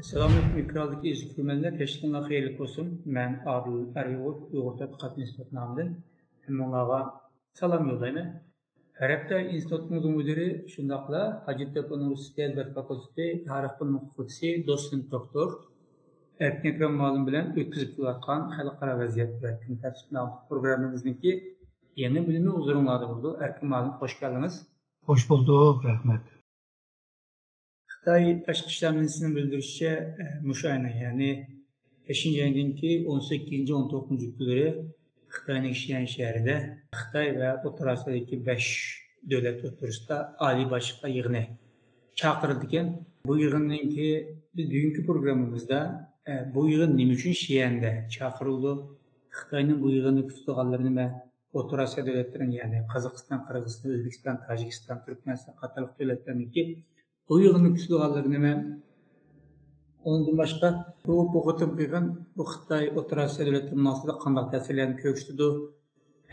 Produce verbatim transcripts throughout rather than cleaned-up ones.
سالاملىق ئېكرانىدىكى ئەزىز كۆرۈرمەنلەر، كەچلىكىڭلار خەيرلىك بولسۇن. مەن ئادىل ئەرىۋوت، ئۇيغۇر تەتقىقات ئىنستىتۇتى نامىدىن ھەممىڭلارغا سالام يوللايمەن. ھەر ھەپتە ئىنستىتۇتنىڭ مۇدىرى، شۇنداقلا ھاجەتتەپە ئۇنىۋېرسىتېتى ئەدەبىيات فاكۇلتېتى تارىخ پەن فاكۇلتېتى دوتسېنت دوكتور ئەركىن ئەكرەم مۇئەللىم بىلەن ئۆتكۈزۈپ كېلىۋاتقان خەلقئارا ۋەزىيەت ۋە كۈن تەرتىپى ناملىق پروگراممىمىزنىڭكى يېڭى بۆلۈمى ھۇزۇرۇڭلاردا بولىدۇ. ئەركىن مۇئەللىم، خوش كەلدىڭىز. خوش بولدۇق، رەھمەت. خىتاي تاشقى ئىشلار مىنىستىرىنىڭ بىلدۈرۈشىچە، مۇشۇ ئاينىڭ، يەنى بەشىنچى ئاينىڭكى ئون سەككىزىنچى، ئون توققۇزىنچى كۈنلىرى خىتاينىڭ شيەن شەھىرىدە خىتاي ۋە ئوتتۇرا ئاسىيادىكى بەش دۆلەت ئوتتۇرىسىدا ئالىي باشلىقلار يىغىنى چاقىرىلىدىكەن. بۇ يىغىننىڭكى، بىز بۈگۈنكى پروگراممىمىزدا، بۇ يىغىن نېمە ئۈچۈن شيەندە چاقىرىلىدۇ؟ خىتاينىڭ بۇ يىغىننى كۈتىدىغانلىرى نېمە؟ ئوتتۇرا ئاسىيا دۆلەتلىرىنىڭ، يەنى قازاقىستان، قىرغىزىستان، ئۆزبېكىستان، تاجىكىستان، تۈركمەنىستان قاتارلىق دۆلەتلەرنىڭكى بۇ يىغىننى كۈتىدىغانلىرى نېمە؟ ئۇنىڭدىن باشقا، بۇ، بۇ قېتىمقى يىغىن بۇ خىتاي ئوتتۇرا ئاسىيا دۆلەتلىرى مۇناسىۋىتىدە قانداق تەسىرلەرنى كۆرسىتىدۇ؟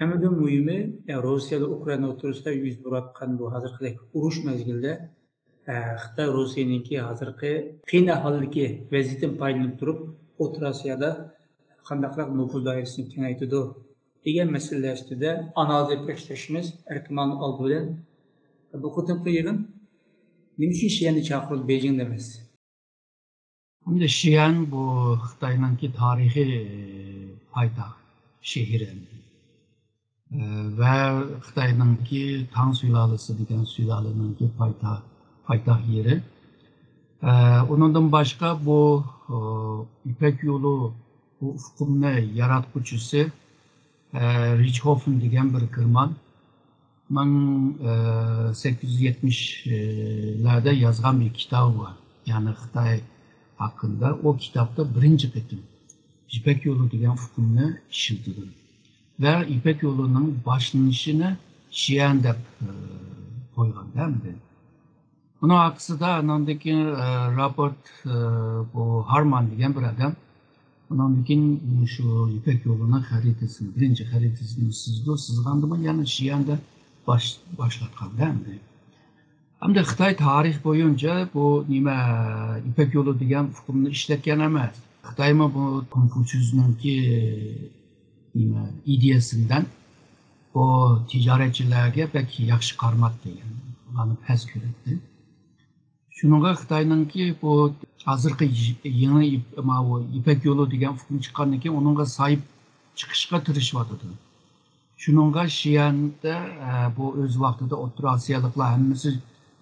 ھەممىدىن مۇھىمى، يەنى روسىيە ۋە ئۇكرائىنا ئوتتۇرىسىدا يۈز بېرىۋاتقان بۇ ھازىرقىدەك ئۇرۇش مەزگىلىدە، ئە، خىتاي روسىيەنىڭكى ھازىرقى قىيىن ئەھۋالدىكى ۋەزىيىتىدىن پايدىلىنىپ تۇرۇپ، ئوتتۇرا ئاسىيادا قانداقراق نوپۇز دائىرىسىنى كېڭەيتىدۇ دېگەن مەسىلىلەر ئۈستىدە ئانالىز ئېلىپ بېرىشىمىز ئەركىن مۇئەللىم ئالدى بىلەن. بۇ قېتىمقى يىغىن نېمە ئۈچۈن شيەندە چاقىرىلدى، بېيجىڭدا ئەمەس؟ ئەمدى شيەن بۇ خىتاينىڭكى تارىخىي پايتەخت شەھىرى. ئە، ۋە خىتاينىڭكى تاڭ سۇلالىسى دېگەن سۇلالىنىڭكى پايتەخت، پايتەخت يېرى. ئە، ئۇنىڭدىن باشقا بۇ، ئە، يىپەك يولى بۇ ئۇقۇمنى ياراتقۇچىسى، ئە، رىچھوفېن دېگەن بىر گېرمان مىڭ سەككىز يۈز يەتمىشلەردە يازغان بىر كىتابى بار. يەنى خىتاي ھەققىدە. ئۇ كىتابتا بىرىنچى قېتىم يىپەك يولى دېگەن ئۇقۇمنى ئىشلىتىدۇ. ۋە يىپەك يولىنىڭ باشلىنىشىنى شيەن دەپ، ئە، قويغان ئەمدى. ئۇنىڭ ئارقىسىدا ئاناندىن كېيىن، ئە، رابېرت، ئە، بۇ ھارمان دېگەن بىر ئادەم ئاناندىن كېيىن شۇ يىپەك يولىنىڭ خەرىتىسىنى، بىرىنچى خەرىتىسىنى سىزىدۇ. سىزغاندىمۇ يەنە شيەندە باش-، باشلاتقان ئەمدى. ئەمدى خىتاي تارىخ بويىچە بۇ نېمە، يىپەك يولى دېگەن ئۇقۇمنى ئىشلەتكەن ئەمەس. خىتايمۇ بۇ كونفۇتسىينىڭكى نېمە، ئىدىيەسىندىن بۇ تىجارەتچىلەرگە بەك ياخشى قارىماپتۇ، يەنى ئۇلارنى پەس كۆرەتتى. شۇنىڭغا خىتاينىڭكى بۇ ھازىرقى يېڭى يىپ-، ماۋۇ يىپەك يولى دېگەن ئۇقۇم چىققاندىن كېيىن ئۇنىڭغا ساھىب چىقىشقا تىرىشىۋاتىدۇ. شۇنىڭغا شيەندە، ئە، بۇ ئۆز ۋاقتىدا ئوتتۇرا ئاسىيالىقلار ھەممىسى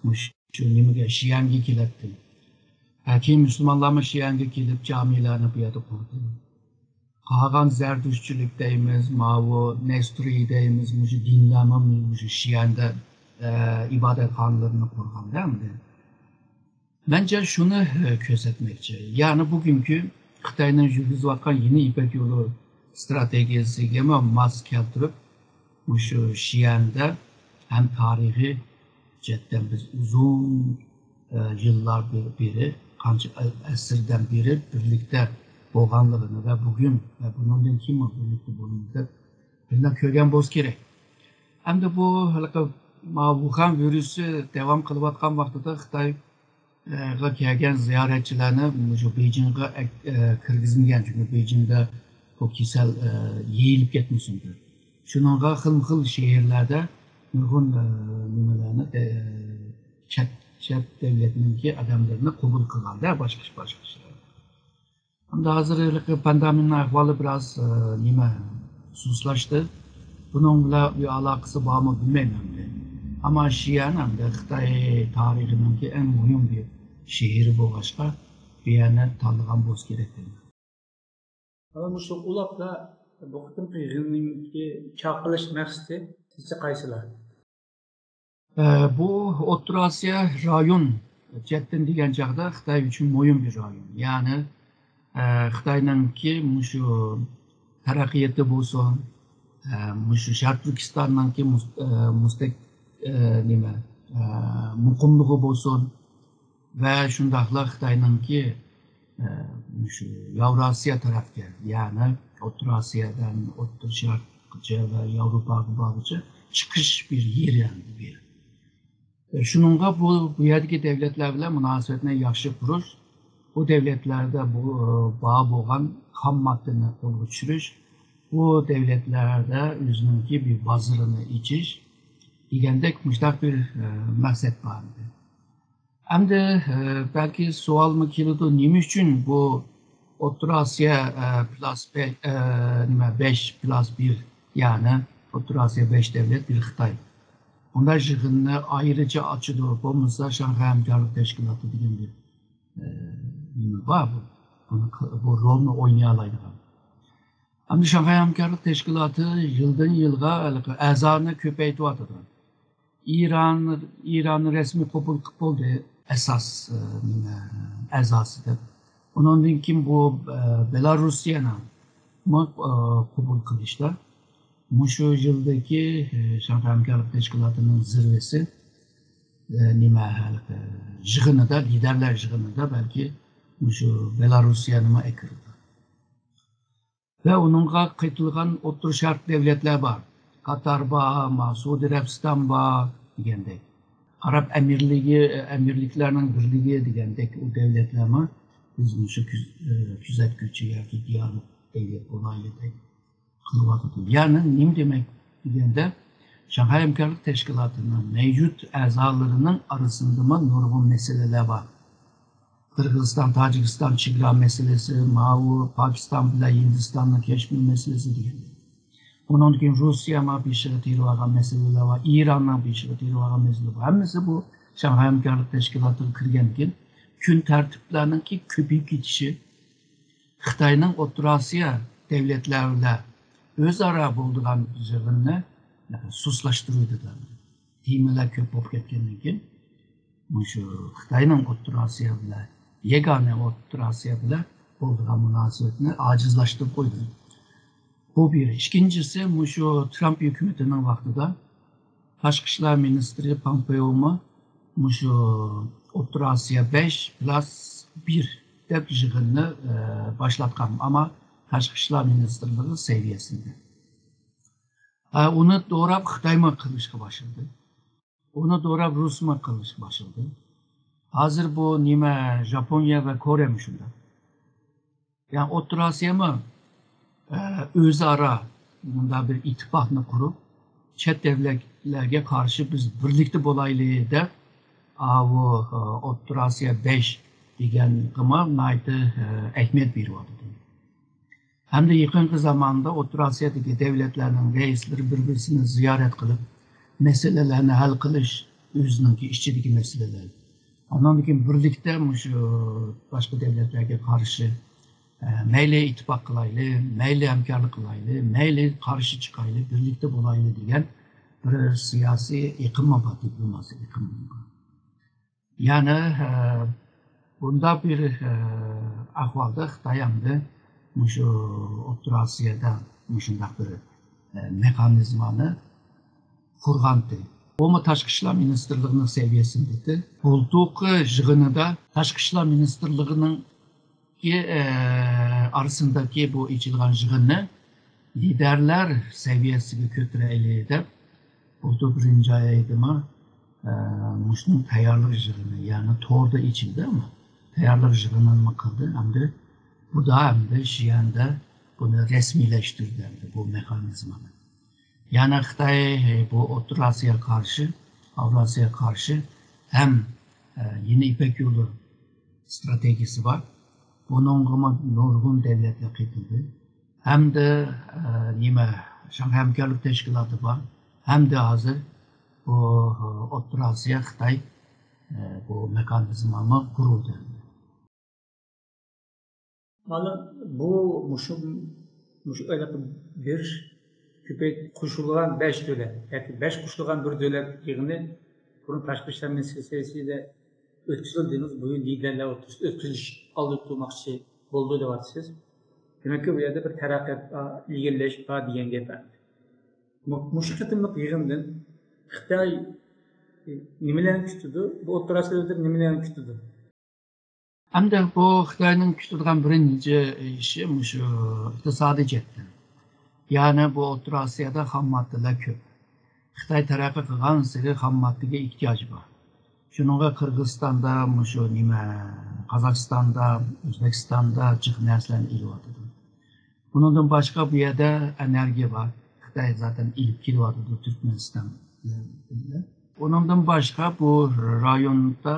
مۇشۇ نېمىگە، شيەنگە كېلەتتى. ئە، كېيىن مۇسۇلمانلارمۇ شيەنگە كېلىپ جامىلەرنى بۇ يەردە قۇردى. قالغان زەردۇشتچىلىك دەيمىز، ماۋۇ نەستۇرىي دەيمىز، مۇشۇ دىنلارمۇ مۇشۇ شيەندە، ئە، ئىبادەتخانىلىرىنى قۇرغاندا ئەمدى. مەنچە شۇنى، ئە، كۆرسەتمەكچى. يەنى بۈگۈنكى خىتاينىڭ يۈرگۈزۈۋاتقان يېڭى يىپەك يولى ئىستراتېگىيەسىگىمۇ ماس كەلتۈرۈپ، مۇشۇ شيەندە ھەم تارىخىي جەھەتتىن بىز ئۇزۇن، ئە، يىللار بېرى، قانچە ئە-، ئەسىردىن بېرى بىرلىكتە بولغانلىقىنى ۋە بۈگۈن ۋە بۇنىڭدىن كېيىنمۇ بىرلىكتە بولىمىز دەپ بىللە كۆرگەن بولسا كېرەك. ئەمدى بۇ ھېلىقى ماۋۇ ۋۇخەن ۋىرۇسى داۋام قىلىۋاتقان ۋاقتىدا خىتاي، ئە، غا كەلگەن زىيارەتچىلەرنى مۇشۇ بېيجىڭغا ئەك-، ئە، كىرگۈزمىگەن، چۈنكى بېيجىڭدا بۇ كېسەل، ئە، يېيىلىپ كەتمىسۇن دەپ. شۇنىڭغا خىلمۇ خىل شەھەرلەردە نۇرغۇن، ئە، نېمىلەرنى، ئە، چەت، چەت دۆلەتنىڭكى ئادەملىرىنى قوبۇل قىلغاندا باشقا، باشقا ئىشلار. ئەمدى ھازىر ھېلىقى پاندېمىيەنىڭ ئەھۋالى بىراز، ئە، نېمە، سۇسلاشتى. بۇنىڭ بىلەن بىر ئالاقىسى بارمۇ بىلمەيمەن ئەمدى. ئەمما شيەن ئەمدى خىتاي تارىخىنىڭكى ئەڭ مۇھىم بىر شەھىرى بولغاچقا، بۇ يەرنى تاللىغان بولسا كېرەك دەيمەن. ئەمما مۇشۇ ئۇلاپلا بۇ قېتىمقى يىغىننىڭكى چاقىرىلىش مەقسىتى سىزچە قايسىلار؟ ئە، بۇ ئوتتۇرا ئاسىيا رايون جەھەتتىن دېگەن چاغدا خىتاي ئۈچۈن مۇھىم بىر رايون. يەنى، ئە، خىتاينىڭكى مۇشۇ تەرەققىياتى بولسۇن، ئە، مۇشۇ شەرقىي تۈركىستاننىڭكى مۇس-، ئە، مۇستەك-، ئە، نېمە، ئە، مۇقىملىقى بولسۇن، ۋە شۇنداقلا خىتاينىڭكى، ئە، مۇشۇ ياۋراسىيا تەرەپكە، يەنى ئوتتۇرا ئاسىيادىن ئوتتۇرا شەرققىچە ۋە ياۋروپاغا بارغۇچە چىقىش بىر يېرى ئەمدى بۇ يەر. ئە، شۇنىڭغا بۇ، بۇ يەردىكى دۆلەتلەر بىلەن مۇناسىۋەتنى ياخشى قۇرۇش، بۇ دۆلەتلەردە بۇ، بار بولغان خام ماددىنى قولغا چۈشۈرۈش، بۇ دۆلەتلەردە ئۆزىنىڭكى بىر بازىرىنى ئېچىش دېگەندەك مۇشۇنداق بىر، ئە، مەقسەت بار ئىدى. ئەمدى، ئە، بەلكى سوئالمۇ كېلىدۇ، نېمە ئۈچۈن بۇ ئوتتۇرا ئاسىيا، ئە، پلۇس بەش، ئە، نېمە، بەش پلۇس بىر، يەنى ئوتتۇرا ئاسىيا بەش دۆلەت، بىر خىتاي. بۇنداق يىغىننى ئايرىچە ئاچىدۇ، بولمىسا شاڭخەي ھەمكارلىق تەشكىلاتى دېگەن بىر، ئە، نېمە بار بۇ. بۇنى قىل-، بۇ رولنى ئوينىيالايدىغان. ئەمدى شاڭخەي ھەمكارلىق تەشكىلاتى يىلدىن يىلغا ھېلىقى ئەزانى كۆپەيتىۋاتىدۇ. ئىران، ئىراننى رەسمىي قوبۇل قىلىپ بولدى ئاساس، ئە، نېمە، ئەزاسى دەپ. ئۇنىڭدىن كېيىن بۇ، ئە، بېلاروسىيەنىمۇ، ئە، قوبۇل قىلىشتا. مۇشۇ يىلدىكى، ئە، شاڭخەي ھەمكارلىق تەشكىلاتىنىڭ زىرۋىسى، ئە، نېمە، ھېلىقى يىغىنىدا، لىدەرلەر يىغىنىدا بەلكى مۇشۇ بېلاروسىيەنىمۇ ئەكىرىدۇ. ۋە ئۇنىڭغا قېتىلغان ئوتتۇرا شەرق دۆلەتلەر بار. قاتار بار، ما-، سئۇدى ئەرەبىستان بار دېگەندەك. ئاراب ئەمىرلىكى، ئەمىرلىكلەرنىڭ بىرلىكى دېگەندەك ئۇ دۆلەتلەرمۇ بىز مۇشۇ كۆز-، كۆزەتكۈچى ياكى دىيالوگ دۆلەت بولايلى دەپ قىلىۋاتىدۇ. يەنى نېمە دېمەك دېگەندە، شاڭخەي ھەمكارلىق تەشكىلاتىنىڭ مەۋجۇت ئەزالىرىنىڭ ئارىسىندىمۇ نۇرغۇن مەسىلىلەر بار. قىرغىزىستان، تاجىكىستان چېگرا مەسىلىسى، ماۋۇ پاكىستان بىلەن ھىندىستاننىڭ كەشمىر مەسىلىسى دېگەن. ئۇنىڭدىن كېيىن روسىيەمۇ بېشىغا تېرىۋالغان مەسىلىلەر بار، ئىراننىڭ بېشىغا تېرىۋالغان مەسىلە بار. ھەممىسى بۇ شاڭخەي ھەمكارلىق تەشكىلاتىغا كىرگەندىن كېيىن كۈن تەرتىپلەرنىڭكى كۆپىيىپ كېتىشى خىتاينىڭ ئوتتۇرا ئاسىيا دۆلەتلەر بىلەن ئۆزئارا بولىدىغان يىغىننى سۇسلاشتۇرۇۋېتىدۇ. تېمىلار كۆپ بولۇپ كەتكەندىن كېيىن مۇشۇ خىتاينىڭ ئوتتۇرا ئاسىيا بىلەن، يېگانە ئوتتۇرا ئاسىيا بىلەن بولىدىغان مۇناسىۋەتنى ئاجىزلاشتۇرۇپ قويدى. بۇ بىر. ئىككىنچىسى، مۇشۇ ترامپ ھۆكۈمىتىنىڭ ۋاقتىدا تاشقى ئىشلار مىنىستىرى پومپېئومۇ مۇشۇ ئوتتۇرا ئاسىيا بەش پلۇس بىر دەپ يىغىننى، ئە، باشلاتقان، ئەمما تاشقى ئىشلار مىنىستىرلىقى سەۋىيەسىدە. ئە، ئۇنى دوراپ خىتايمۇ قىلىشقا باشلىدى. ئۇنى دوراپ رۇسمۇ قىلىشقا باشلىدى. ھازىر بۇ نېمە، ژاپونىيە ۋە كورېيەمۇ شۇنداق. يەنى ئوتتۇرا ئاسىيامۇ، ئە، ئۆزئارا مۇنداق بىر ئىتتىپاقنى قۇرۇپ، چەت دەۋلەتلەرگە قارشى بىز بىرلىكتە بولايلى دەپ، ئاۋۇ، ئە، ئوتتۇرا ئاسىيا بەش دېگەنگىمۇ ناھايىتى، ئە، ئەھمىيەت بېرىۋاتىدۇ. ھەمدە يېقىنقى زاماندا ئوتتۇرا ئاسىيادىكى دۆلەتلەرنىڭ رەئىسلىرى بىر-بىرسىنى زىيارەت قىلىپ، مەسىلىلەرنى ھەل قىلىش، ئۆزىنىڭكى ئىچىدىكى مەسىلىلەر. ئاندىن كېيىن بىرلىكتە مۇشۇ باشقا دۆلەتلەرگە قارشى، ئە، مەيلى ئىتتىپاق قىلايلى، مەيلى ھەمكارلىق قىلايلى، مەيلى قارشى چىقايلى، بىرلىكتە بولايلى دېگەن بىر سىياسىي ئېقىممۇ بار، دىپلوماسىيە ئېقىممۇ بار. يەنى، ئە، بۇنداق بىر، ئە، ئەھۋالدا خىتاي ئەمدى مۇشۇ ئوتتۇرا ئاسىيادا مۇشۇنداق بىر، ئە، مېخانىزمانى قۇرغانتى. بۇمۇ تاشقى ئىشلار مىنىستىرلىقىنىڭ سەۋىيەسىدىكى بۇلتۇرقى يىغىنىدا تاشقى ئىشلار مىنىستىرلىقىنىڭ ئارىسىندىكى بۇ ئېچىلغان يىغىننى لىدەرلەر سەۋىيەسىگە كۆتۈرەيلى دەپ، بۇلتۇر بىرىنچى ئايدىمۇ، ئە، مۇشۇنىڭ تەييارلىق يىغىنى، يەنى توردا ئېچىلدى، ئەمما تەييارلىق يىغىنىنى قىلدى. ئەمدى بۇ دا ئەمدى شيەندە بۇنى رەسمىيلەشتۈردى، ئەمدى بۇ مېخانىزمنى. يەنى خىتاي بۇ ئوتتۇرا ئاسىياغا قارشى، ئاۋراسىياغا قارشى ھەم، ئە، يېڭى يىپەك يولى ئىستراتېگىيىسى بار. بۇنىڭغىمۇ نۇرغۇن دۆلەتلەر قېتىلدى. ھەمدە، ئە، نېمە، شاڭخەي ھەمكارلىق تەشكىلاتى بار. ھەمدە ھازىر بۇ، ئە، ئوتتۇرا ئاسىيا خىتاي، ئە، بۇ مېخانىزمامۇ قۇرۇلدى. مانا بۇ مۇشۇ، مۇشۇ ھېلىقى بىر كۆپەيت قوشۇلغان بەش دۆلەت ياكى بەش قوشۇلغان بىر دۆلەت يىغىنى بۇرۇن تاشقى ئىشلار مىنىستىرى سەۋىيەسىدە ئۆتكۈزۈلدى دېدىڭىز، بۇ يىل لىدەرلەر ئوتتۇرىسىدا ئۆتكۈزۈلۈش ئالدىدا تۇرماقچى بولدى دەۋاتىسىز. دېمەككى، بۇ يەردە بىر تەرەققىيات بار، ئىلگىرىلەش بار دېگەن گەپ ئەمدى. مۇ-، مۇشۇ قېتىملىق يىغىندىن خىتاي نېمىلەرنى كۈتىدۇ؟ بۇ ئوتتۇرا ئاسىيا دۆلەتلىرى نېمىلەرنى كۈتىدۇ؟ ئەمدى بۇ خىتاينىڭ كۈتىدىغان بىرىنچى ئىشى مۇشۇ ئىقتىسادىي جەھەتتىن. يەنى بۇ ئوتتۇرا ئاسىيادا خام ماددىلار كۆپ. خىتاي تەرەققىي قىلغانسېرى خام ماددىگە ئېھتىياجى بار. شۇنىڭغا قىرغىزىستاندا مۇشۇ نېمە، قازاقىستاندا، ئۆزبېكىستاندا جىق نەرسىلەرنى ئېلىۋاتىدۇ. بۇنىڭدىن باشقا بۇ يەردە ئېنېرگىيە بار. خىتاي زاتەن ئېلىپ كېلىۋاتىدۇ تۈركمەنىستان بىلەن بىللە. ئۇنىڭدىن باشقا بۇ رايوندا،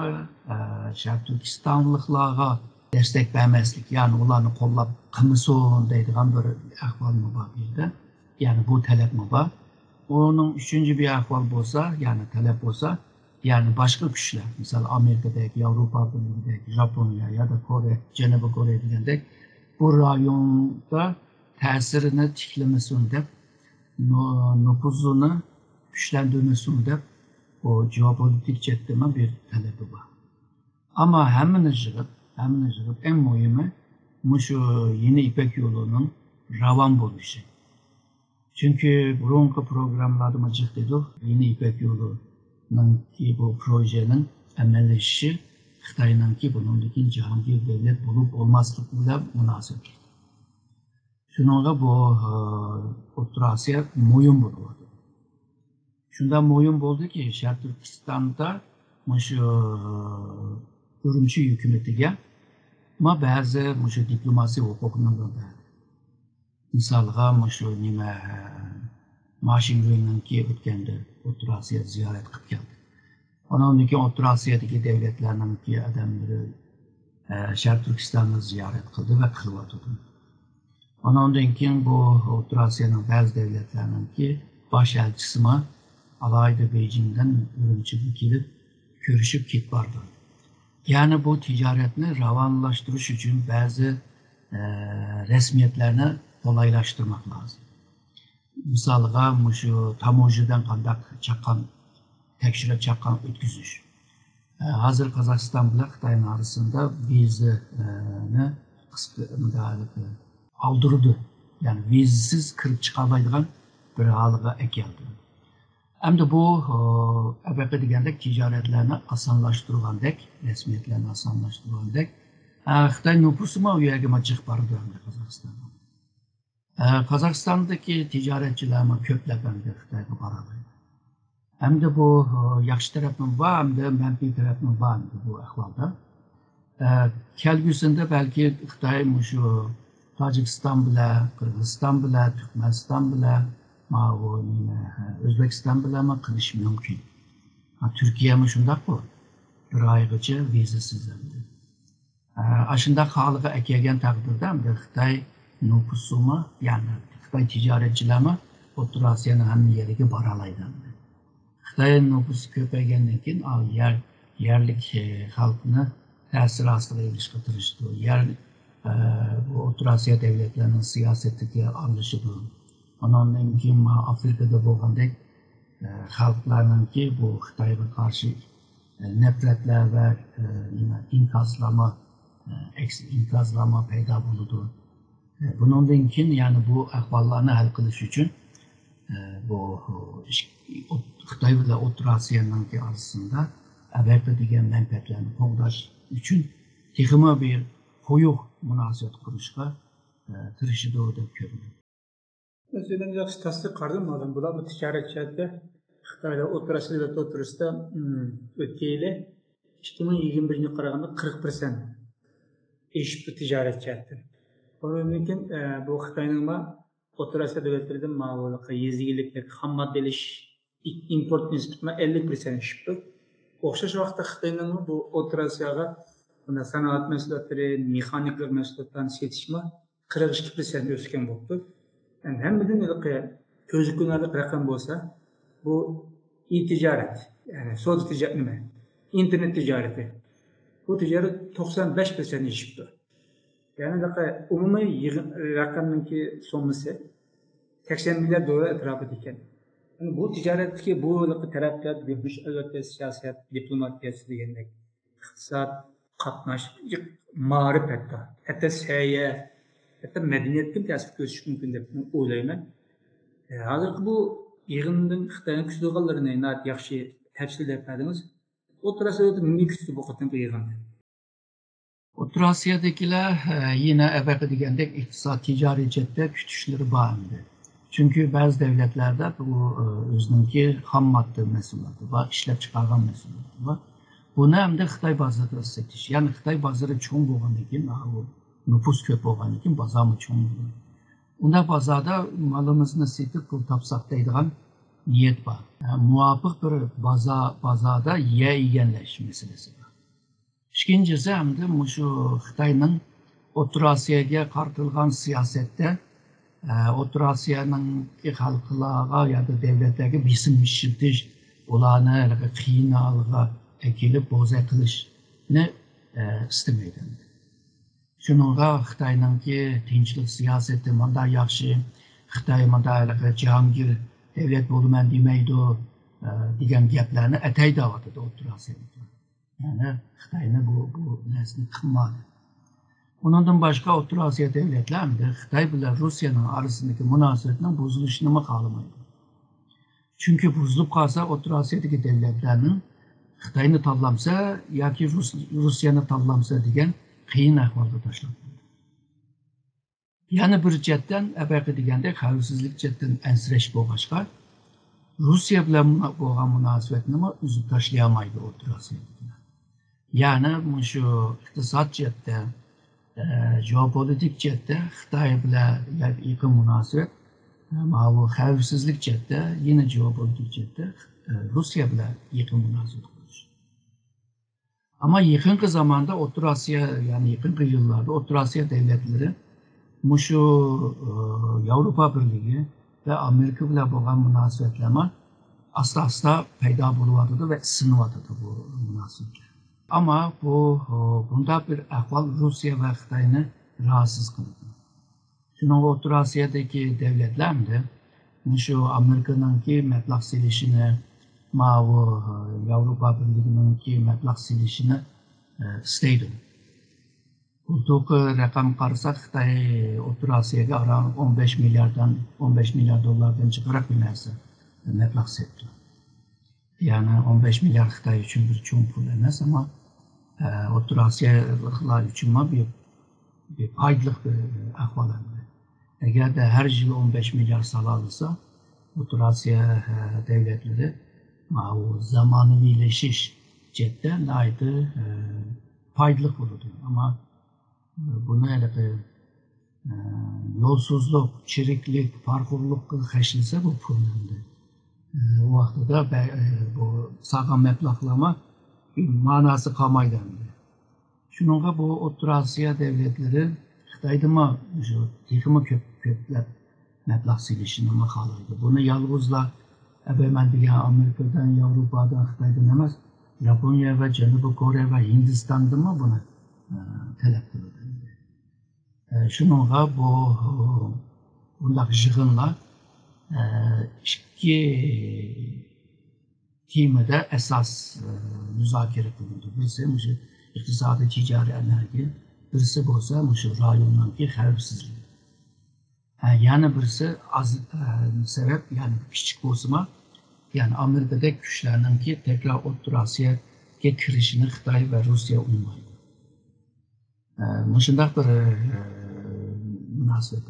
ئە، شەرقىي تۈركىستانلىقلارغا دەستەك بەرمەسلىك، يەنى ئۇلارنى قوللاپ قىلمىسۇن دەيدىغان بىر ئەھۋالمۇ بار بۇ يەردە. يەنى بۇ تەلەپمۇ بار. ئۇنىڭ ئۈچىنچى بىر ئەھۋال بولسا، يەنى تەلەپ بولسا، يەنى باشقا كۈچلەر، مىسال، ئامېرىكىدەك، ياۋروپا بىرلىكىدەك، ژاپونىيە يادا كورېيە، جەنۇبىي كورېيە دېگەندەك، بۇ رايوندا تەسىرىنى تىكلىمىسۇن دەپ، نو-، نوپۇزىنى كۈچلەندۈرمىسۇن دەپ، بۇ جېئوپولىتىك جەھەتتىمۇ بىر تەلىپى بار. ئەمما ھەممىنى يىغىپ، ھەممىنى يىغىپ، ئەڭ مۇھىمى مۇشۇ يېڭى يىپەك يولىنىڭ راۋان بولۇشى. چۈنكى بۇرۇنقى پروگراممىلاردىمۇ جىق دېدۇق، يېڭى يىپەك يولىنىڭكى بۇ پروژېنىڭ ئەمەلىيلىشىشى خىتاينىڭكى بۇنىڭدىن كېيىن جاھانگىر دۆلەت بولۇپ بولماسلىقى بىلەن مۇناسىۋەتلىك. شۇنىڭغا بۇ، ئوتتۇرا ئاسىيا مۇھىم بولۇۋاتىدۇ. شۇنداق مۇھىم بولدىكى، شەرقىي تۈركىستاندا مۇشۇ ئۈرۈمچى ھۆكۈمىتىگە ما بەزى مۇشۇ دىپلوماسىيە ھوقۇقىنى بەردى. مىسالغا، مۇشۇ نېمە، ما شىنگۈينىڭكى ئۆتكەندە ئوتتۇرا ئاسىيا زىيارەت قىلىپ كەلدى. ئۇنىڭدىن كېيىن ئوتتۇرا ئاسىيادىكى دۆلەتلەرنىڭكى ئادەملىرى، ئە، شەرقىي تۈركىستاننى زىيارەت قىلدى ۋە قىلىۋاتىدۇ. ئۇنىڭدىن كېيىن بۇ ئوتتۇرا ئاسىيانىڭ بەزى دۆلەتلەرنىڭكى باش ئەلچىسىمۇ ئالاھىدە بېيجىڭدىن ئۈرۈمچىگە كېلىپ، كۆرۈشۈپ كېتىپ بارىدۇ. يەنى بۇ تىجارەتنى راۋانلاشتۇرۇش ئۈچۈن بەزى، ئە، رەسمىيەتلەرنى قولايلاشتۇرماق لازىم. مىسالغا، مۇشۇ تاموژنىدىن قانداق چاققان، تەكشۈرۈپ چاققان ئۆتكۈزۈش. ئە، ھازىر قازاقىستان بىلەن خىتاينىڭ ئارىسىدا ۋىزىنى قىسقا، ئالدۇرىدۇ. يەنى ۋىزىسىز كىرىپ چىقالايدىغان بىر ھالغا ئەكەلدى. ئەمدى بۇ، ئەۋەقە دېگەندەك تىجارەتلەرنى ئاسانلاشتۇرغاندەك، رەسمىيەتلەرنى ئاسانلاشتۇرغاندەك، ئە، خىتاي نوپۇسىمۇ ئۇ يەرگە جىق بارىدۇ ئەمدى قازاقىستانغا. ئە، قازاقىستاندىكى تىجارەتچىلەرمۇ كۆپلەپ ئەمدى خىتايغا بارالايدۇ. ئەمدى بۇ، ئە، ياخشى تەرەپمۇ بار، ئەمدى مەنپىي تەرەپمۇ بار ئەمدى بۇ ئەھۋالدا. ئە، كەلگۈسىدە بەلكى خىتاي مۇشۇ تاجىكىستان بىلەن، قىرغىزىستان بىلەن، تۈركمەنىستان بىلەن، ماۋۇ نېمە، ئۆزبېكىستان بىلەنمۇ قىلىشى مۇمكىن. ھە، تۈركىيەمۇ شۇنداققۇ، بىر ئايغىچە ۋىزىسىز ئەمدى. ئە، ئاشۇنداق ھالغا ئەكەلگەن تەقدىردە، ئەمدى خىتاي نوپۇسىمۇ، يەنى خىتاي تىجارەتچىلەرمۇ ئوتتۇرا ئاسىيانىڭ ھەممە يېرىگە بارالايدۇ ئەمدى. خىتاي نوپۇسى كۆپەيگەندىن كېيىن، ئا، يەر، يەرلىك، ئە، خەلقنى تەسىر ئاستىغا ئېلىشقا تىرىشىدۇ. يەر، ئە، بۇ ئوتتۇرا ئاسىيا دۆلەتلىرىنىڭ سىياسىتىگە ئارىلىشىدۇ. ئۇنىڭدىن كېيىن، ما، ئافرىكىدا بولغاندەك، ئە، خەلقلەرنىڭكى بۇ خىتايغا قارشى، ئە، نەپرەتلەر ۋە، ئە، نېمە، ئىنكاسلارمۇ، ئە، ئەكس ئىنكاسلارمۇ پەيدا بولىدۇ. ئە، بۇنىڭدىن كېيىن، يەنى بۇ ئەھۋاللارنى ھەل قىلىش ئۈچۈن، ئە، بۇ، ئىش-، ئوت-، خىتاي بىلەن ئوتتۇرا ئاسىيانىڭكى ئارىسىدا ئەۋەقە دېگەن مەنپەئەتلەرنى قوغداش ئۈچۈن تېخىمۇ بىر قويۇق مۇناسىۋەت قۇرۇشقا، ئە، تىرىشىدۇ دەپ كۆرۈنىدۇ. مەسىلەن، ياخشى تەستىق قارىدىم، مانا بۇلار بۇ تىجارەت جەھەتتە خىتاي بىلەن ئوتتۇرا ئاسىيا دۆلەت ئوتتۇرىسىدا، ئىم، ئۆتكەن يىلى ئىككى مىڭ يىگىرمە بىرىنچى يىلغا قارىغاندا قىرىق پىرسەنت ئېشىپتۇ تىجارەت جەھەتتىن. ئۇنىڭدىن كېيىن، ئە، بۇ خىتاينىڭ ما ئوتتۇرا ئاسىيا دۆلەتلىرىدىن ماۋۇ يېزا ئىگىلىك خام ماددا ئېلىش ئىمپورت نىسبىتى ئەللىك پىرسەنت ئېشىپتۇ. ئوخشاش ۋاقىتتا خىتاينىڭ بۇ ئوتتۇرا ئاسىياغا بۇنداق سانائەت مەھسۇلاتلىرى، مېخانىكىلىق مەھسۇلاتلارنى سېتىشمۇ قىرىق ئىككى پىرسەنت ئۆسكەن بوپتۇ. يەنى ھەممىدىن ھېلىقى كۆزگە كۆرۈنەرلىك رەقەم بولسا، بۇ ئى تىجارەت، يەنى سودا تىجارەت نېمە؟ ئىنتېرنېت تىجارىتى. بۇ تىجارەت توقسان بەش پىرسەنت ئېشىپتۇ. يەنى ھېلىقى ئومۇمىي يىغىن رەقەمنىڭكى سوممىسى سەكسەن مىليارد دوللار ئەتراپىدا ئىكەن. يەنى بۇ تىجارەتتىكى بۇ ھېلىقى تەرەققىيات، يۈرۈش، ئەلۋەتتە، سىياسەت، دىپلوماتىيەسى دېگەندەك، ئىقتىساد، قاتناش، مائارىپ ھەتتا، ھەتتا سەھىيە، ھەتتا مەدەنىيەتكىمۇ تەسىر كۆرسىتىشى مۇمكىن دەپ ئويلايمەن. ئە، ھازىرقى بۇ يىغىندىن خىتاينىڭ كۈتىدىغانلىرىنى ناھايىتى ياخشى تەپسىللەپ بەردىڭىز. ئوتتۇرا ئاسىيادا نېمە كۈتىدۇ بۇ قېتىمقى يىغىندىن؟ ئوتتۇرا ئاسىيادىكىلەر، ئە، يەنە ئەۋەقە دېگەندەك ئىقتىساد، تىجارىي جەھەتتە كۈتۈشلىرى بار ئەمدى. چۈنكى بەزى دۆلەتلەردە بۇ، ئە، ئۆزىنىڭكى خام ماددا مەھسۇلاتى بار، ئىشلەپ چىقارغان مەھسۇلاتى بار. بۇنى ئەمدى خىتاي بازىرىدا سېتىش. يەنى خىتاي بازىرى چوڭ بولغاندىن كېيىن، ھا، ئۇ نوپۇس كۆپ بولغاندىن كېيىن بازارمۇ چوڭ بولىدۇ. ئۇنداق بازاردا مالىمىزنى سېتىپ پۇل تاپساق دەيدىغان نىيەت بار. ھە، مۇۋاپىق بىر بازا-، بازاردا يەر ئىگىلەش مەسىلىسى بار. ئىككىنچىسى، ئەمدى مۇشۇ خىتاينىڭ ئوتتۇرا ئاسىياگە قارىتىلغان سىياسەتتە، ئە، ئوتتۇرا ئاسىيانىڭ خەلقلەرگە يادا دۆلەتلەرگە بېسىم ئىشلىتىش، ئۇلارنى ھېلىقى قىيىن ھالغا ئەكېلىپ بوزەك قىلىشنى، ئە، ئىستىمەيدۇ. شۇنىڭغا خىتاينىڭكى تىنچلىق سىياسىتى مانداق ياخشى، خىتاي مانداق ھېلىقى جاھانگىر دۆلەت بولىمەن دېمەيدۇ، ئە، دېگەن گەپلەرنى ئەتەي دەۋاتىدۇ ئوتتۇرا ئاسىيالىقلار. يەنى خىتاينى بۇ، بۇ نەرسىنى قىلمىدى. ئۇنىڭدىن باشقا ئوتتۇرا ئاسىيا دۆلەتلەر ئەمدى خىتاي بىلەن روسىيەنىڭ ئارىسىدىكى مۇناسىۋەتنىڭ بۇزۇلۇشىنىمۇ خالىمايدۇ. چۈنكى بۇزۇلۇپ قالسا، ئوتتۇرا ئاسىيادىكى دۆلەتلەرنىڭ خىتاينى تاللامسا ياكى رۇس-، روسىيەنى تاللامسا دېگەن قىيىن ئەھۋالغا تاشلاپ قويىدۇ. يەنە بىر جەھەتتىن، ئەۋەلقى دېگەندەك، خەۋپسىزلىك جەھەتتىن ئەنسىرەش بولغاچقا، روسىيە بىلەن مۇنا-، بولغان مۇناسىۋەتنىمۇ ئۈزۈپ تاشلىيالمايدۇ ئوتتۇرا ئاسىيادىكىلەر. يەنى مۇشۇ ئىقتىساد جەھەتتە، ئە، جېئوپولىتىك جەھەتتە خىتاي بىلەن يېقىن مۇناسىۋەت، ئە، ماۋۇ خەۋپسىزلىك جەھەتتە، يەنە جېئوپولىتىك جەھەتتە، ئە، روسىيە بىلەن يېقىن مۇناسىۋەت قۇرۇش. ئەمما يېقىنقى زاماندا ئوتتۇرا ئاسىيا، يەنى يېقىنقى يىللاردا ئوتتۇرا ئاسىيا دۆلەتلىرى مۇشۇ، ئە، ياۋروپا بىرلىكى ۋە ئامېرىكا بىلەن بولغان مۇناسىۋەتلەرمۇ ئاستا-ئاستا پەيدا بولۇۋاتىدۇ ۋە ئىسسىنىۋاتىدۇ بۇ مۇناسىۋەتلەر. ئەمما بۇ، ئە، بۇنداق بىر ئەھۋال روسىيە ۋە خىتاينى راھەتسىز قىلىدۇ. شۇنىڭغا ئوتتۇرا ئاسىيادىكى دۆلەتلەر ئەمدى مۇشۇ ئامېرىكىنىڭكى مەبلەغ سېلىشىنى، ماۋۇ، ئە، ياۋروپا بىرلىكىنىڭكى مەبلەغ سېلىشىنى، ئە، ئىستەيدۇ. بۇلتۇرقى رەقەم قارىساق، خىتاي ئوتتۇرا ئاسىياگە ئاران ئون بەش مىلياردتىن، ئون بەش مىليارد دوللاردىن جىقراق بىر نەرسە مەبلەغ سېلىپتۇ. يەنى ئون بەش مىليارد خىتاي ئۈچۈن بىر چوڭ پۇل ئەمەس، ئەمما، ئە، ئوتتۇرا ئاسىيالىقلار ئۈچۈنمۇ بىر، بىر پايدىلىق بىر ئەھۋال ئەمدى. ئەگەردە ھەر يىلى ئون بەش مىليارد سالالىسا، ئوتتۇرا ئاسىيا، ئە، دۆلەتلىرى ماۋۇ زامانىۋىلىشىش جەھەتتە ناھايىتى، ئە، پايدىلىق بولىدۇ. ئەمما، ئە، بۇنى ھېلىقى، ئە، يولسىزلىق، چىرىكلىك، پارىخورلۇققا خەجلىسە بۇ پۇلنى ئەمدى، ئە، ئۇ ۋاقتىدا بە-، ئە، بۇ سالغان مەبلەغلەرمۇ مەناسى قالمايدۇ ئەمدى. شۇنىڭغا بۇ ئوتتۇرا ئاسىيا دۆلەتلىرى خىتايدىنمۇ مۇشۇ تېخىمۇ كۆپ، كۆپلەپ مەبلەغ سېلىشنىمۇ خالايدۇ. بۇنى يالغۇزلا ئەبەمەن دېگەن ئامېرىكىدىن، ياۋروپادىن، خىتايدىن ئەمەس، ياپونىيە ۋە جەنۇبىي كورېيە ۋە ھىندىستاندىنمۇ بۇنى، ئە، تەلەپ قىلىدۇ. ئە، شۇنىڭغا بۇ، بۇنداق يىغىنلار، ئە، ئىككى تېمىدا ئاساس، ئە، مۇزاكىرە قىلىنىدۇ. بىرسى مۇشۇ ئىقتىسادىي تىجارەت ئەمەلگە، بىرسى بولسا مۇشۇ رايوننىڭكى خەۋپسىزلىكى. ھە، يەنە بىرسى ئاز، ئە، سەۋەب، يەنى كىچىك بولسىمۇ، يەنى ئامېرىكىدەك كۈچلەرنىڭكى تەكرار ئوتتۇرا ئاسىياگە كىرىشىنى خىتاي ۋە روسىيە ئۇنىمايدۇ. ئە، مۇشۇنداق بىر، ئە، مۇناسىۋەت.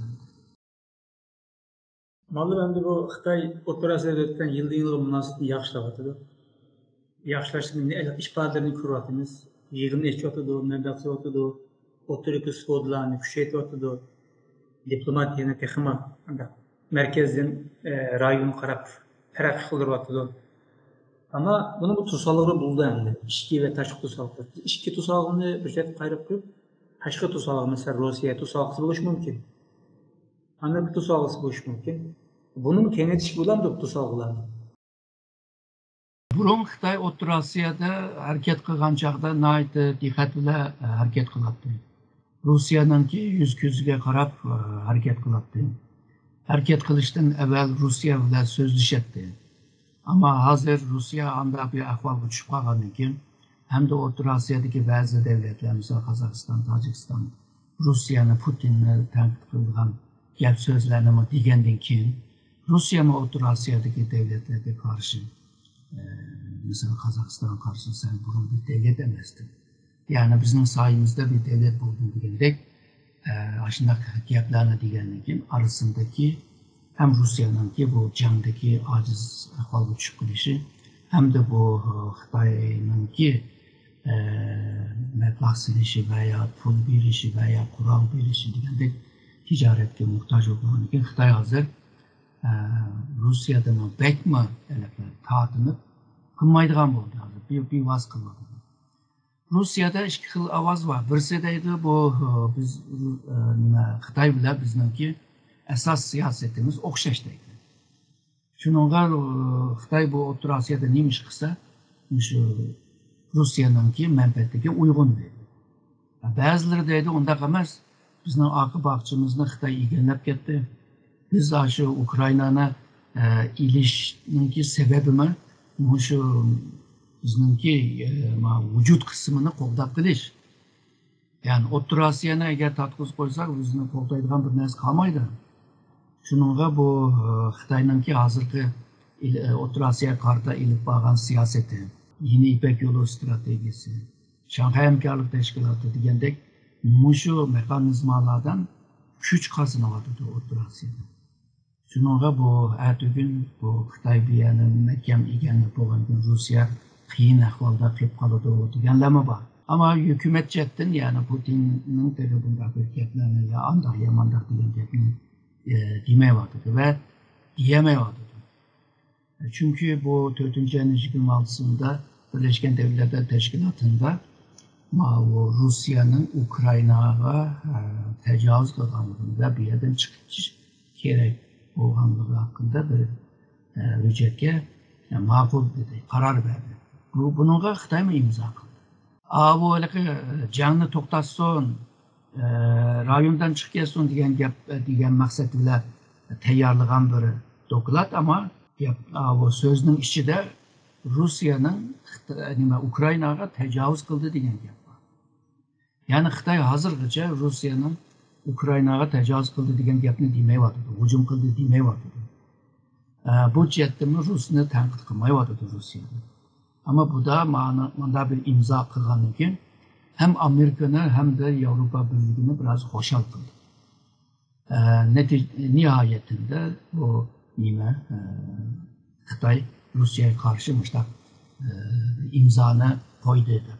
مۇئەللىم، ئەمدى بۇ خىتاي ئوتتۇرا ئاسىيادا ئۆتكەن يىلدىن يىلغا مۇناسىۋىتىنى ياخشىلاۋاتىدۇ. ياخشىلاشنىڭ ئىپادىلىرىنى كۆرۈۋاتىمىز. يىغىننى ئېچىۋاتىدۇ، مەبلەغ سېلىۋاتىدۇ، ئوتتۇرىدىكى سودىلارنى كۈچەيتىۋاتىدۇ. دىپلوماتىيەنى تېخىمۇ مەركەزدىن، ئە، رايونغا قاراپ تەرەققىي قىلدۇرۇۋاتىدۇ. ئەمما بۇنىڭ بىر توسالغۇلىرى بولدى ئەمدى. ئىچكى ۋە تاشقى توسالغۇ. ئىچكى توسالغۇنى بىر چەتكە قايرىپ قويۇپ، تاشقى توسالغۇ، مەسىلەن، روسىيە توسالغۇسى بولۇشى مۇمكىن. ئامېرىكا توسالغۇسى بولۇشى مۇمكىن. بۇنىمۇ كېڭەيتىشكە بولامدۇ بۇ توسالغۇلارنى؟ بۇرۇن خىتاي ئوتتۇرا ئاسىيادا ھەرىكەت قىلغان چاغدا ناھايىتى دىققەت بىلەن ھەرىكەت قىلاتتى. روسىيەنىڭكى يۈز كۆزىگە قاراپ، ئە، ھەرىكەت قىلاتتى. ھەرىكەت قىلىشتىن ئەۋۋەل روسىيە بىلەن سۆزلىشەتتى. ئەمما ھازىر روسىيە ئانداق بىر ئەھۋالغا چۈشۈپ قالغاندىن كېيىن، ھەمدە ئوتتۇرا ئاسىيادىكى بەزى دۆلەتلەر، مىسال، قازاقىستان، تاجىكىستان، روسىيەنى، پۇتىننى تەنقىد قىلىدىغان گەپ سۆزلەرنىمۇ دېگەندىن كېيىن، روسىيەمۇ ئوتتۇرا ئاسىيادىكى دۆلەتلەرگە قارشى، ئە، مىسال، قازاقىستانغا قارشى، سەن بۇرۇن بىر دۆلەت ئەمەستىڭ. يەنى بىزنىڭ سايىمىزدا بىر دۆلەت بولدۇڭ دېگەندەك، ئە، ئاشۇنداق گەپلەرنى دېگەندىن كېيىن، ئارىسىندىكى ھەم روسىيەنىڭكى بۇ جەڭدىكى ئاجىز ئەھۋالغا چۈشۈپ قېلىشى، ھەمدە بۇ، ئە، خىتاينىڭكى ئە، مەبلەغ سېلىشى ۋە يا پۇل بېرىشى ۋە يا قورال بېرىشى دېگەندەك تىجارەتكە موھتاج بولغاندىكىن خىتاي ھازىر، ئە، روسىيەدىن بەكمۇ تارتىنىپ قىلمايدىغان بولدى ھازىر. بىۋاسىتە قىلىۋاتىدۇ. روسىيەدە ئىككى خىل ئاۋاز بار. بىرسى دەيدۇ، بۇ، بىز، نېمە، خىتاي بىلەن بىزنىڭكى ئاساس سىياسىتىمىز ئوخشاش دەيدۇ. شۇنىڭغا، خىتاي بۇ ئوتتۇرا ئاسىيادا نېمە ئىش قىلسا، مۇشۇ روسىيەنىڭكى مەنپەئەتىگە ئۇيغۇن دەيدۇ. بەزىلىرى دەيدۇ، ئۇنداق ئەمەس، بىزنىڭ ئارقا باغچىمىزنى خىتاي ئىگىلەپ كەتتى. بىز ئاشۇ ئۇكرائىنانى، ئە، ئېلىشنىڭكى سەۋەبىمۇ مۇشۇ بىزنىڭكى، ئە، ما ۋۇجۇد قىسمىنى قوغداپ قېلىش. يەنى ئوتتۇرا ئاسىيانى ئەگەر تارتقۇزۇپ قويساق، بىزنى قوغدايدىغان بىر نەرسە قالمايدۇ. شۇنىڭغا بۇ، ئە، خىتاينىڭكى ھازىرقى ئىل-، ئە، ئوتتۇرا ئاسىياغا قارىتا ئېلىپ بارغان سىياسىتى، يېڭى يىپەك يولى ئىستراتېگىيىسى، شاڭخەي ھەمكارلىق تەشكىلاتى دېگەندەك مۇشۇ مېخانىزمالاردىن كۈچ قازىنىۋاتىدۇ ئوتتۇرا ئاسىيادا. شۇنىڭغا بۇ ئەتىگۈن بۇ خىتاي بۇ يەرنى مەھكەم ئىگىلەپ بولغاندىن كېيىن روسىيە قىيىن ئەھۋالدا قېلىپ قالىدۇ دېگەنلەرمۇ بار. ئەمما ھۆكۈمەت جەھەتتىن، يەنى پۇتىننىڭ تېخى بۇنداق بىر گەپلەرنى يا ئانداق يا مانداق دېگەن گەپنى، ئە، دېمەيۋاتىدۇ ۋە دېيەلمەيۋاتىدۇ. چۈنكى بۇ تۆتىنچى ئاينىڭ يىگىرمە ئالتىسىدا بىرلەشكەن دەۋلەتلەر تەشكىلاتىدا ماۋۇ روسىيەنىڭ ئۇكرائىناغا، ئە، تاجاۋۇز قىلغانلىقىنى ۋە بۇ يەردىن چىقىش كېرەك بولغانلىقى ھەققىدە بىر، ئە، ھۆججەتكە، ئە، ماقۇل دېدى، قارار بەردى. بۇ، بۇنىڭغا خىتايمۇ ئىمزا قىلدى. ئاۋۇ ھېلىقى، ئە، جەڭنى توختاتسۇن، ئە، رايوندىن چىقىپ كەتسۇن دېگەن گەپ، دېگەن مەقسەت بىلەن تەييارلىغان بىر دوكلات، ئەمما گەپ، ئاۋۇ سۆزنىڭ ئىچىدە روسىيەنىڭ خىت-، نېمە، ئۇكرائىناغا تاجاۋۇز قىلدى دېگەن گەپ بار. يەنى خىتاي ھازىرغىچە روسىيەنىڭ ئۇكرائىناغا تاجاۋۇز قىلدى دېگەن گەپنى دېمەيۋاتىدۇ، ھۇجۇم قىلدى دېمەيۋاتىدۇ. ئە، بۇ جەھەتتىنمۇ روسنى تەنقىد قىلمايۋاتىدۇ روسىيەنى. ئەمما بۇدا مانا، مۇنداق بىر ئىمزا قىلغاندىن كېيىن ھەم ئامېرىكىنى، ھەم دە ياۋروپا بىرلىكىنى بىراز خۇشال قىلدى. ئە، نەتىج-، نىھايەتىندە بۇ نېمە، ئە، خىتاي روسىيەگە قارشى مۇشۇنداق، ئە، ئىمزانى قويدى دەپ.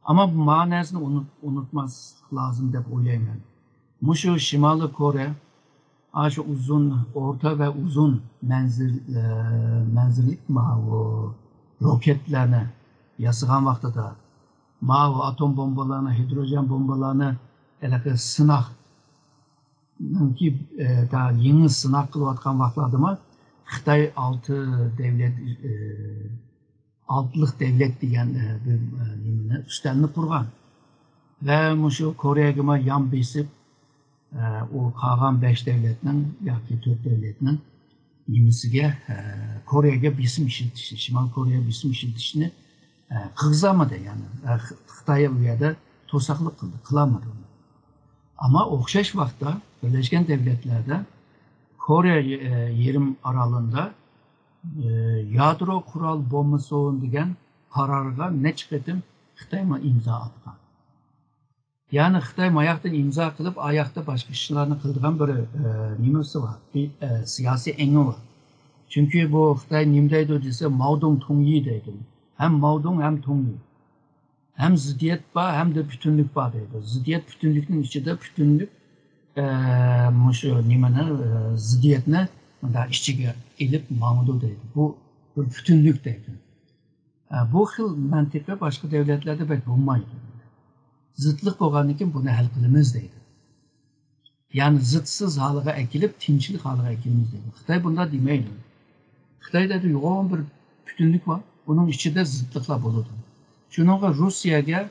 ئەمما مانا نەرسىنى ئۇنت-، ئۇنتۇماسلىق لازىم دەپ ئويلايمەن. مۇشۇ شىمالىي كورېيە ئاشۇ ئۇزۇن، ئورتا ۋە ئۇزۇن مەنزىل، ئە، مەنزىللىك ماۋۇ روكېتلارنى ياسىغان ۋاقتىدا، ماۋۇ ئاتوم بومبىلارنى، ھىدروجېن بومبىلارنى ھېلىقى سىناقنىڭكى، ئە، تا يېڭى سىناق قىلىۋاتقان ۋاقىتلاردىمۇ خىتاي ئالتە دەۋلەت، ئە، ئالتىلىق دەۋلەت دېگەن، ئە، بىر، ئە، نېمىنى، ئۈستەلنى قۇرغان. ۋە مۇشۇ كورېيەگىمۇ يان بېسىپ، ئە، ئۇ قالغان بەش دەۋلەتنىڭ ياكى تۆت دەۋلەتنىڭ نېمىسىگە، ئە، كورېيەگە بېسىم ئىشلىتىشنى، شىمال كورېيە بېسىم ئىشلىتىشنى، ئە، قىلغۇزالمىدى. يەنى، ئە، خىتاي ئۇ يەردە توساقلىق قىلدى، قىلالمىدى ئۇنى. ئەمما ئوخشاش ۋاقىتتا بىرلەشكەن دەۋلەتلەردە كورېيە، ئە، يېرىم ئارىلىدا، ئە، يادرو قورال بولمىسۇن دېگەن قارارغا نەچچە قېتىم خىتايمۇ ئىمزا ئاتقان. يەنى خىتاي ماياقتىن ئىمزا قىلىپ، ئاياقتا باشقا ئىشلارنى قىلىدىغان بىر، ئە، نېمىسى بار، بىر، ئە، سىياسىي ئېڭى بار. چۈنكى بۇ خىتاي نېمە دەيدۇ دېسە، ماۋدۇڭ تۇڭيى دەيدۇ. ھەم ماۋدۇڭ، ھەم تۇڭيى. ھەم زىددىيەت بار، ھەم دە پۈتۈنلۈك بار دەيدۇ. زىددىيەت پۈتۈنلۈكنىڭ ئىچىدە پۈتۈنلۈك، ئە، مۇشۇ نېمىنى، ئە، زىددىيەتنى مۇنداق ئىچىگە ئېلىپ ماڭىدۇ دەيدۇ. بۇ بىر پۈتۈنلۈك دەيدۇ. ئە، بۇ خىل مەنتىقە باشقا دەۋلەتلەردە بەك بولمايدۇ. زىتلىق بولغاندىن كېيىن بۇنى ھەل قىلىمىز دەيدۇ. يەنى زىتسىز ھالىغا ئەكېلىپ، تىنچلىق ھالىغا ئەكېلىمىز دەيدۇ. خىتاي بۇنداق دېمەيدۇ. خىتاي دەيدۇ، يوغان بىر پۈتۈنلۈك بار، ئۇنىڭ ئىچىدە زىتلىقلار بولىدۇ. شۇنىڭغا روسىيەگە،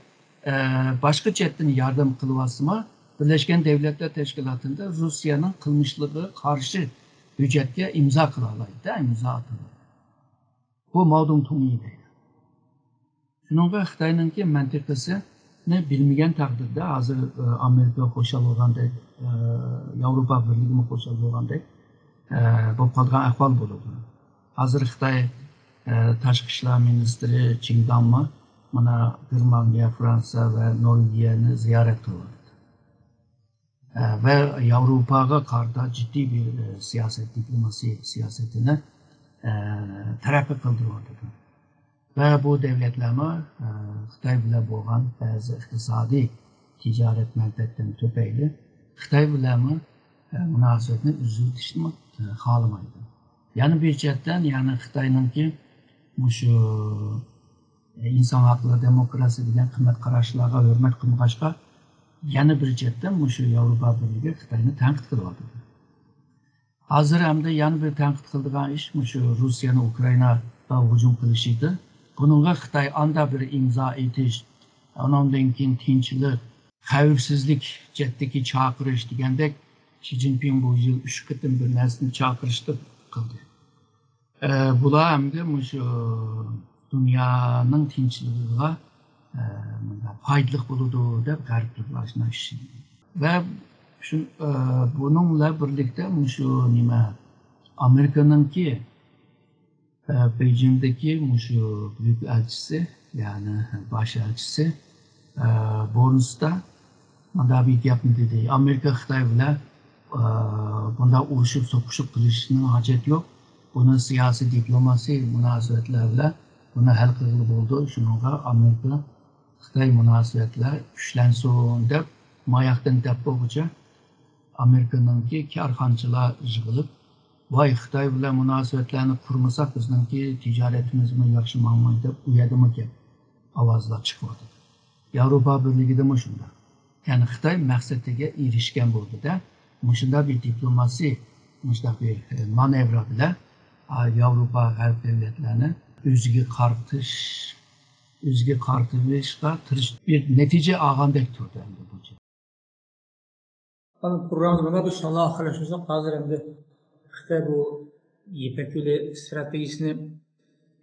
ئە، باشقا چەتتىن ياردەم قىلىۋاتسىمۇ، بىرلەشكەن دەۋلەتلەر تەشكىلاتىدا روسىيەنىڭ قىلمىشلىرىغا قارشى ھۆججەتكە ئىمزا قىلالايدۇ، ئىمزا ئاتىدۇ. بۇ ماۋدۇڭ تۇڭيى دەيدۇ. شۇنىڭغا خىتاينىڭكى مەنتىقىسىنى بىلمىگەن تەقدىردە، ھازىر، ئە، ئامېرىكا خۇشال بولغاندەك، ئە، ياۋروپا بىرلىكىمۇ خۇشال بولغاندەك، ئە، بولۇپ قالىدىغان ئەھۋال بولىدۇ. ھازىر خىتاي، ئە، تاشقى ئىشلار مىنىستىرى چىڭ داڭمۇ مانا گېرمانىيە، فرانسىيە ۋە نورۋېگىيەنى زىيارەت قىلىۋاتىدۇ. ئە، ۋە ياۋروپاغا قارىتا جىددىي بىر، ئە، سىياسەت، دىپلوماسىيە سىياسىتىنى، ئە، تەرەققىي قىلدۇرۇۋاتىدۇ. ۋە بۇ دۆلەتلەرمۇ، ئە، خىتاي بىلەن بولغان بەزى ئىقتىسادىي، تىجارەت مەنپەئەتلىرى تۈپەيلى خىتاي بىلەنمۇ، ئە، مۇناسىۋەتنى ئۈزۈۋېتىشنىمۇ، ئە، خالىمايدۇ. يەنە بىر جەھەتتىن، يەنى خىتاينىڭكى مۇشۇ، ئە، ئىنسان ھەقلىرى، دېموكراتىيە دېگەن قىممەت قاراشلارغا ھۆرمەت قىلمىغاچقا، يەنە بىر جەھەتتىن مۇشۇ ياۋروپا بىرلىكى خىتاينى تەنقىد قىلىۋاتىدۇ. ھازىر ئەمدى يەنە بىر تەنقىد قىلىدىغان ئىش مۇشۇ روسىيەنىڭ ئۇكرائىناغا ھۇجۇم قىلىشىدۇ. بۇنىڭغا خىتاي ئاندا بىر ئىمزا ئېتىش، ئاناندىن كېيىن تىنچلىق، خەۋپسىزلىك جەھەتتىكى چاقىرىش دېگەندەك، شى جىنپىڭ بۇ يىل ئۈچ قېتىم بىر نەرسىنى چاقىرىشنى قىلدى. ئە، بۇلار ئەمدى مۇشۇ دۇنيانىڭ تىنچلىقىغا، ئە، پايدىلىق بولىدۇ دەپ غەربلىكلەر شۇنداق ئىشەنگەن. ۋە شۇ، ئە، بۇنىڭ بىلەن بىرلىكتە مۇشۇ نېمە، ئامېرىكىنىڭكى، ئە، بېيجىڭدىكى مۇشۇ بۈيۈك ئەلچىسى، يەنى باش ئەلچىسى، ئە، بورنستا مۇنداق بىر گەپنى دېدى. ئامېرىكا خىتاي بىلەن، ئە، بۇنداق ئۇرۇشۇپ، سوقۇشۇپ قىلىشنىڭ ھاجەت يوق. بۇنى سىياسىي دىپلوماسىي مۇناسىۋەتلەر بىلەن بۇنى ھەل قىلغىلى بولىدۇ. شۇنىڭغا ئامېرىكا خىتاي مۇناسىۋەتلەر كۈچلەنسۇن دەپ ماياقتىن دەپ بولغۇچە ئامېرىكىنىڭكى كارخانىچىلار يىغىلىپ، ۋاي، خىتاي بىلەن مۇناسىۋەتلەرنى قۇرمىساق، بىزنىڭكى تىجارىتىمىزمۇ ياخشى ماڭمايدۇ دەپ، ئۇ يەردىمۇ گەپ، ئاۋازلار چىقىۋاتىدۇ. ياۋروپا بىرلىكىدىمۇ شۇنداق. يەنى خىتاي مەقسىتىگە ئېرىشكەن بولدى-دە، مۇشۇنداق بىر دىپلوماسىي، مۇشۇنداق بىر، ئە، مانېۋر بىلەن، ئا، ياۋروپا غەرب دۆلەتلەرنى ئۆزىگە قارىتىش، ئۆزىگە قارىتىۋېلىشقا تىرىش، بىر نەتىجە ئالغاندەك تۇردى ئەمدى بۇ. ئانا پروگراممىمىزنى مانا بۇ سانلار ئارقىلىق ئاخىرلاشتۇرساق، ھازىر ئەمدى خىتاي بۇ يىپەك يولى ئىستراتېگىيىسىنى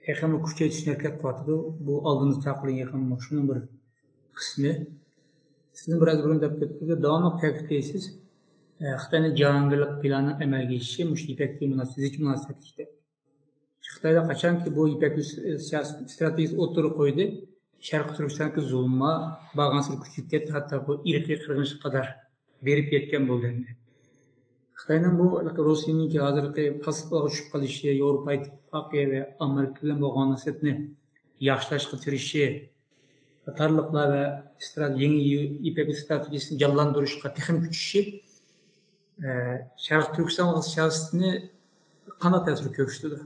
تېخىمۇ كۈچەيتىشنى ھەرىكەت قىلىۋاتىدۇ. بۇ ئالدىمىزدا تارقىلىۋاتقان شۇنىڭ بىر قىسمى. سىزدىن بىر ئاز بۇرۇن دەپ كەتتىم، داۋاملىق تەكىتلەيسىز. ئە، خىتاينىڭ جاھانگىرلىق پىلانىنىڭ ئەمەلگە ئېشىشى مۇشۇ يىپەك يولى مۇناسىۋەت، زىچ مۇناسىۋەتلىك. خىتايلار قاچانكى بۇ يىپەك يولى سىياسىي ئىستراتېگىيىسى ئورتىغا قويدى، شەرقىي تۈركىستاندىكى زۇلۇملار بارغانسېرى كۈچىيىپ كەتتى، ھەتتا بۇ ئىرقىي قىرغىنچىلىققا قەدەر بېرىپ يەتكەن بولدى ئەمدى. خىتاينىڭ بۇ روسىيەنىڭكى ھازىرقى پاساتلارغا چۈشۈپ قېلىشى، ياۋروپا ئىتتىپاقى ۋە ئامېرىكا بىلەن بولغان مۇناسىۋەتنى ياخشىلاشقا تىرىشىشى قاتارلىقلار ۋە ئىسترا-، يېڭى يىپەك يولى ئىستراتېگىيىسىنى جانلاندۇرۇشقا تېخىمۇ كۈچىشى، ئە، شەرقىي تۈركىستان سىياسىتىنى قانداق تەسىر كۆرسىتىدۇ؟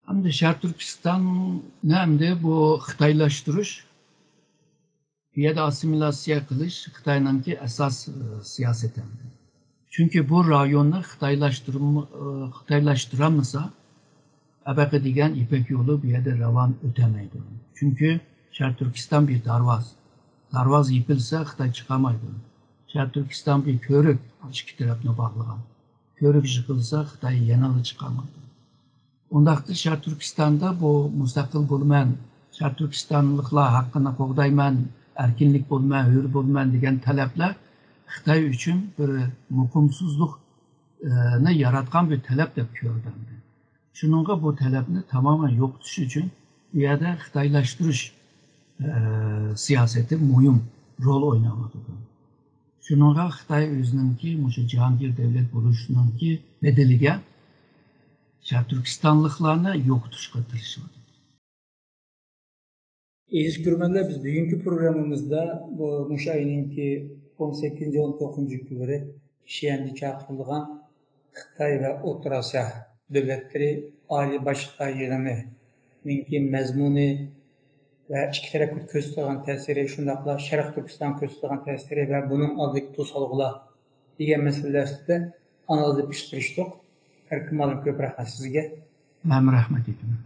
ئەمدى شەرقىي تۈركىستاننى ئەمدى بۇ خىتايلاشتۇرۇش، بۇ يەردە ئاسسىمىلياتسىيە قىلىش خىتاينىڭكى ئاساس، ئە، سىياسىتى. چۈنكى بۇ رايوننى خىتايلاشتۇرم-، ئە، خىتايلاشتۇرالمىسا، ئەبەقە دېگەن يىپەك يولى بۇ يەردە راۋان ئۆتەلمەيدۇ. چۈنكى شەرقىي تۈركىستان بىر دارۋاز. دارۋاز يېپىلسا، خىتاي چىقالمايدۇ. شەرقىي تۈركىستان بىر كۆۋرۈك، ئىككى تەرەپنى باغلىغان. كۆۋرۈك يىقىلسا، خىتاي يەنىلا چىقالمايدۇ. ئۇنداقتا شەرقىي تۈركىستاندا بۇ مۇستەقىل بولىمەن، شەرقىي تۈركىستانلىقلار ھەققىنى قوغدايمەن، ئەركىنلىك بولىمەن، ھۆر بولىمەن دېگەن تەلەپلەر خىتاي ئۈچۈن بىر مۇقىمسىزلىق، ئە، نى ياراتقان بىر تەلەپ دەپ كۆرۈلدى. شۇنىڭغا بۇ تەلەپنى تامامەن يوقىتىش ئۈچۈن بۇ يەردە خىتايلاشتۇرۇش، ئە، سىياسىتى مۇھىم رول ئويناۋاتىدۇ. شۇنىڭغا خىتاي ئۆزىنىڭكى مۇشۇ جاھانگىر دۆلەت بولۇشنىڭكى بەدىلىگە شەرقىي تۈركىستانلىقلارنى يوقىتىشقا تىرىشىۋاتىدۇ. ئەزىز كۆرۈرمەنلەر، بىز بۈگۈنكى پروگراممىمىزدا بۇ، مۇشۇ ئاينىڭكى ئون سەككىزىنچى، ئون توققۇزىنچى كۈنلىرى شيەندە چاقىرىلغان خىتاي ۋە ئوتتۇرا ئاسىيا دۆلەتلىرى ئالىي باشلىقلار يىغىنىنىڭكى مەزمۇنى ۋە ئىككى تەرەپكە كۆرسىتىدىغان تەسىرى، شۇنداقلا شەرقىي تۈركىستانغا كۆرسىتىدىغان تەسىرى ۋە بۇنىڭ ئالدىدىكى توسالغۇلار دېگەن مەسىلىلەر ئۈستىدە ئانالىز قىلىشقا تىرىشتۇق. ئەركىن مۇئەللىم، كۆپ رەھمەت سىزگە. مەنمۇ رەھمەت ئېيتىمەن.